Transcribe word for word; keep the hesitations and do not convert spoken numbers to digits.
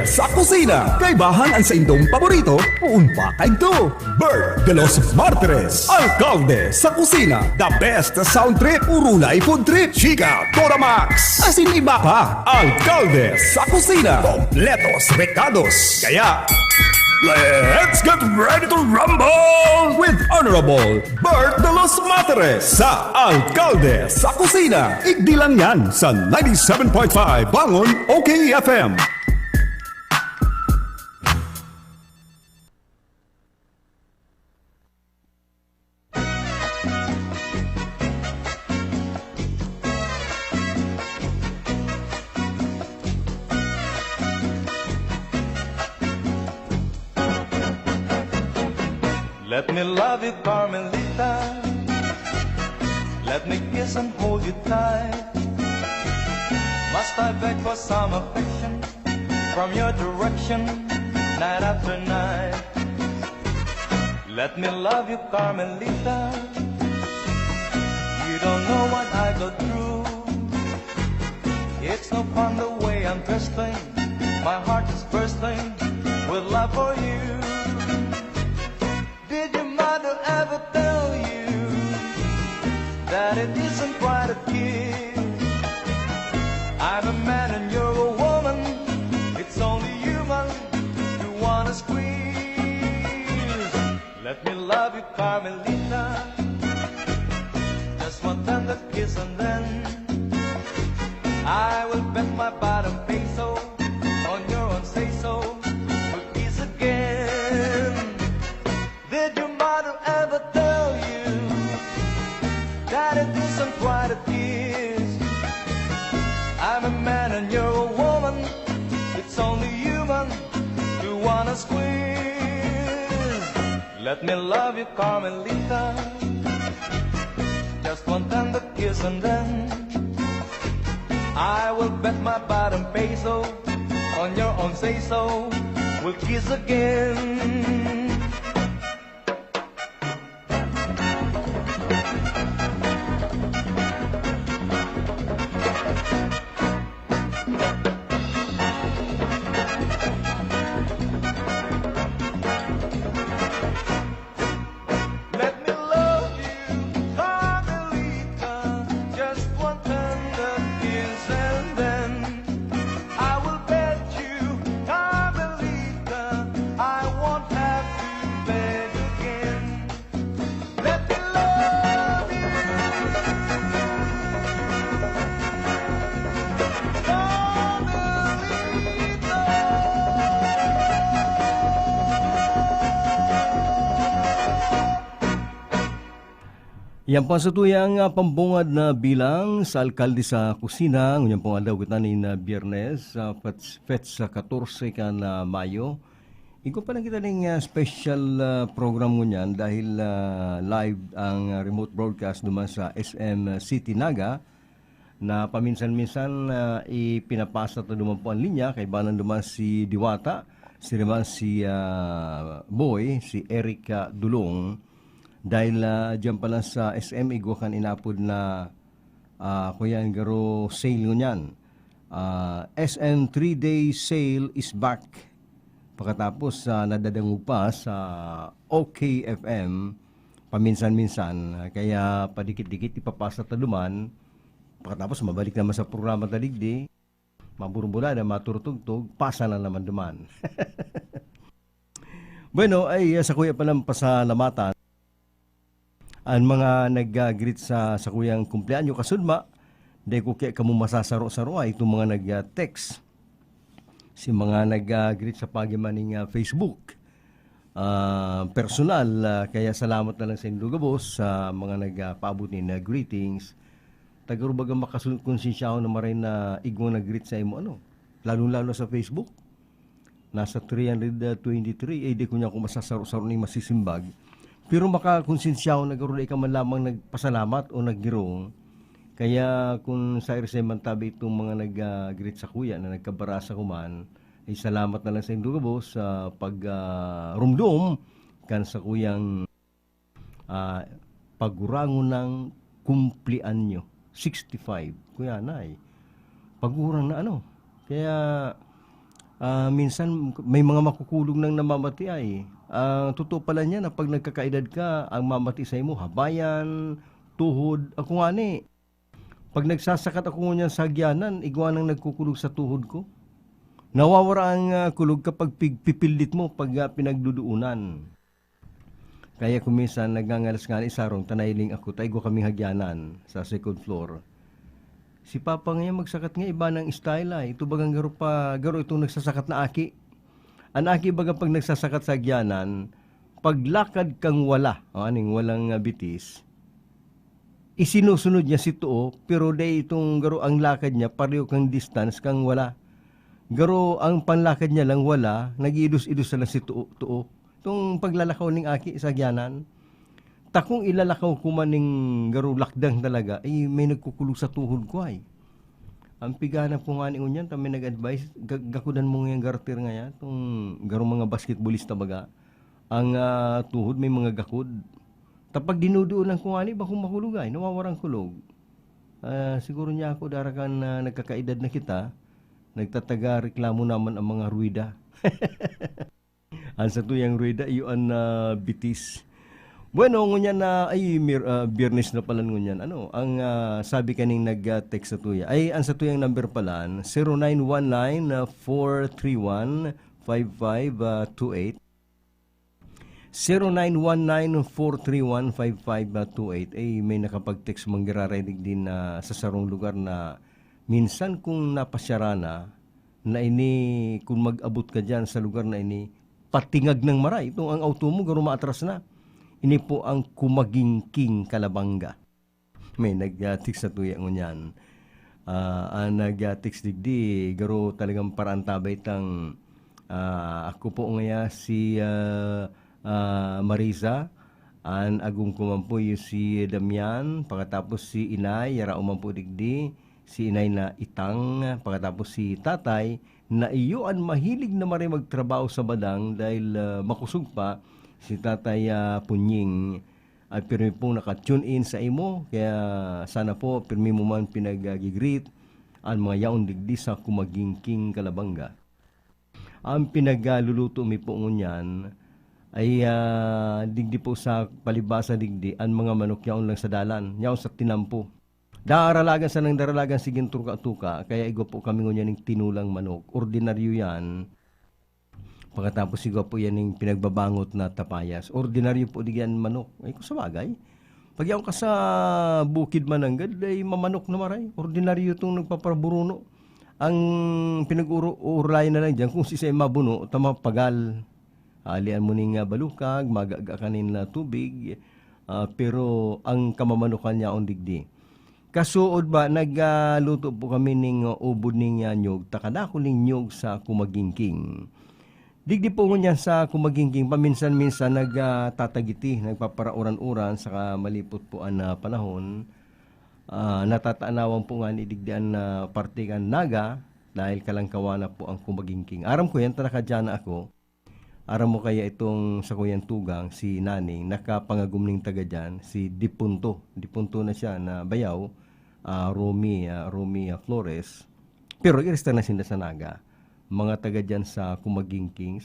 Sa kusina, kaibahan an saindong paborito, poon pa kaidto. Bert de los Martires, Alkalde sa Kusina. The best sound trip, urulay food trip, chika, Dora Max, asin iba pa. Alkalde sa Kusina, kompletos rekados. Kaya, let's get ready to rumble with Honorable Bert de los Martires sa Alkalde sa Kusina. Igdi lang yan sa ninety-seven point five Bangon O K F M. Let me love you, Carmelita. Let me kiss and hold you tight. Must I beg for some affection from your direction, night after night? Let me love you, Carmelita. You don't know what I go through. It's no fun the way I'm twisting. My heart is bursting with love for you. Did your mother ever tell you that it isn't quite a kiss? I'm a man and you're a woman. It's only human to wanna squeeze. Let me love you, Carmelita. Just one tender kiss and then I will bet my bottom peso on your own say so. We'll kiss again. Did your mother ever tell you that it isn't quite a kiss? I'm a man and you're a woman. It's only human to wanna squeeze. Let me love you, Carmelita. Just one tender kiss and then I will bet my bottom peso on your own say so. We'll kiss again. Let me love you, Carmelita, just one tender kiss and then I will bet you, Carmelita, I won't have to beg again. Let me love you, Carmelita. Yan po ang satuyang, ah, pambungad na bilang sa Alkalde sa Kusina. Ngunyan pong aldaw kita nin, ah, Biyernes, ah, fets-, fetsa katorse kan, ah, Mayo. Igwa pa lang kita ning, ah, special, ah, program ngunyan dahil, ah, live ang, ah, remote broadcast duman sa S M City Naga na paminsan-minsan, ah, ipinapasa ta duman po ang linya kaibanan duman si Diwata, si naman si, ah, Boy, si Eric, ah, Dulong. Dahil, ah, diyan pala sa S M, igwa kan inapod na, ah, kuyan garo sale ngunyan. Ah, S M three-day sale is back. Pagkatapos, ah, nadadangog pa sa O K F M, paminsan-minsan, ah, kaya padikit-dikit ipapasa ta duman. Pagkatapos, mabalik naman sa programa ta digdi. Maburbulan na maturutugtog, pasa na naman duman. Bueno, ay, ah, sakuya palang pasalamatan an mga nag-greet sa sakuyang kumpleanyo. Kasudma, dai ko kaya kamo masasaro-saro, ah, itong mga nag-text. Si mga nag-greet sa pagimaning, ah, Facebook, ah, personal, ah, kaya salamat na lang sa indo gabos sa mga nagpaabot nin, ah, greetings. Taga Rubaga makasun-, konsensyahon na maray na igwang nag-greet sa imo, ano, lalong-lalo sa Facebook. Nasa three hundred twenty-three, eh, di ko niya kung masasaro-saro na yung masisimbag. Pero makakonsensyahon na garo, di ka man lamang nagpasalamat o naggirong. Kaya kung sa irisay man tabi itong mga nag-greet sa kuya na nagkabarasa ko man, ay salamat na lang sa indo gabos sa pag, ah, rumdom kan sa kuyang, ah, pagurangon ng kumpleanyo, sixty-five. Kuya na eh. Pagurang na ano. Kaya, Ah, minsan may mga makukulog nang namamati ay. Ah, totoo pala niya na pag nagkakaedad ka, ang mamati sa imo, habayan, tuhod. Ako nga ni, pag nagsasakat ako ngunyan sa agyanan, igwa nang nagkukulog sa tuhod ko. Nawawara ang, ah, kulog kapag pig-, pipildit mo pag, ah, pinagduduunan. Kaya kung minsan nagngangalas-ngalas sarong ta nahiling ako, ta igwa kaming hagyanan sa second floor. Si Papa ngayon magsakat nga iba ng style ay. Ito bagang garo pa, garo itong nagsasakat na aki. An aki baga pag nagsasakat sa agyanan, paglakad kang wala, o aning walang, ah, bitis, isinusunod niya si too, pero dai itong garo ang lakad niya, pareho kang distance kang wala. Garo ang panlakad niya lang wala, nag-iidos-idos na lang si too, too. Itong paglalakaw ning aki sa agyanan, takong ilalakaw ko man ning garo lakdang talaga, eh, may nagkukulog sa tuhod ko ay. Ang piganap ko nga ni ngunyan, ta may nag-advise, "Ga-, gakudan mo ngayang garter ngaya, itong garong mga basketbolista baga. Ang, ah, tuhod may mga gakod." Ta pag dinuduunan ko nga ni, bakong makulog ay, nawawarang kulog. Ah, siguro niya ako, darakan na nagkakaedad na kita, nagtataga reklamo naman ang mga ruwida. Ang satuyang ruwida, iyo an, ah, bitis. Bueno, ngunyan na, ay, mir-, ah, Biyernes na pala ngunyan. Ano, ang, ah, sabi kaning nag, ah, text satuya. Ay, ang satuyang number pala, zero nine one nine four three one five five two eight. Zero nine one nine four three one five five two eight. Ay, may nakapag-text man giraray digdi na sa sarong lugar na minsan kung napasyara na, na ini, kung mag-abot ka diyan sa lugar na ini, patingag ng maray. Itong ang auto mo, garo maatras na. Ini po ang Kumagingking, Calabanga. May nag-, ah, text satuya ngunyan. Ah, ang nag-, ah, text digdi, garo talagang paraantabay tang, ah, ako po ngaya si, ah, ah, Marisa, an agom ko man po iyo si Damian, pakatapos si Inay, yarao man po digdi, si Inay na Itang, pakatapos si Tatay, na iyo an mahilig na maray magtrabaho sa badang dahil, ah, makusog pa si Tatay, ah, Punying. Ay pirmi pong naka-tune in sa imo, kaya sana po pirmi mo man pinag-, ah, gi-greet an mga yaon digdi sa Kumagingking, Calabanga. Ang pinagluluto mi po ngunyan ay, ah, digdi po sa palibasa digdi, an mga manok yaon lang sa dalan, yaon sa tinampo. Daralagan sanang daralagan, sigin tuka-tuka, kaya igwa po kami ngunyan ning tinulang manok. Ordinaryo yan. Pakatapos igwa po yan ning pinagbabangot na tapayas. Ordinaryo po digyan manok. Ay, kung sabagay, pag yaon ka sa bukid man nanggad, ay mamanok na maray. Ordinaryo itong nagpaparaburuno. Ang pinag-uurulayan na lang dyan kung sisay mabuno, ta mapagal. Alian mo ning, ah, balukag, magaga ka nin, ah, tubig, ah, pero ang kamamanukan niya on digdi. Kasuod ba, nagluto po kami ning, ah, ubod ning, ah, nyog, ta kadakul ning nyog sa Kumagingking. Digdi po ngunyan sa Kumagingking, paminsan-minsan nag, ah, tatagiti, nagpaparauran-uran, saka malipot po an, ah, panahon. Ah, natatanawan po ngani digdi an, ah, parte kan Naga, dahil kalangkawan na po ang Kumagingking. Aram ko yan, ta nakadyan na ako. Aram mo kaya itong sakuyang tugang, si Naning, nakapangagom ning taga diyan, si Dipunto. Dipunto na siya na bayaw, ah, Romy, ah, Romy, ah, Flores. Pero iresta na sinda sa Naga. Mga taga diyan sa Kumagingking,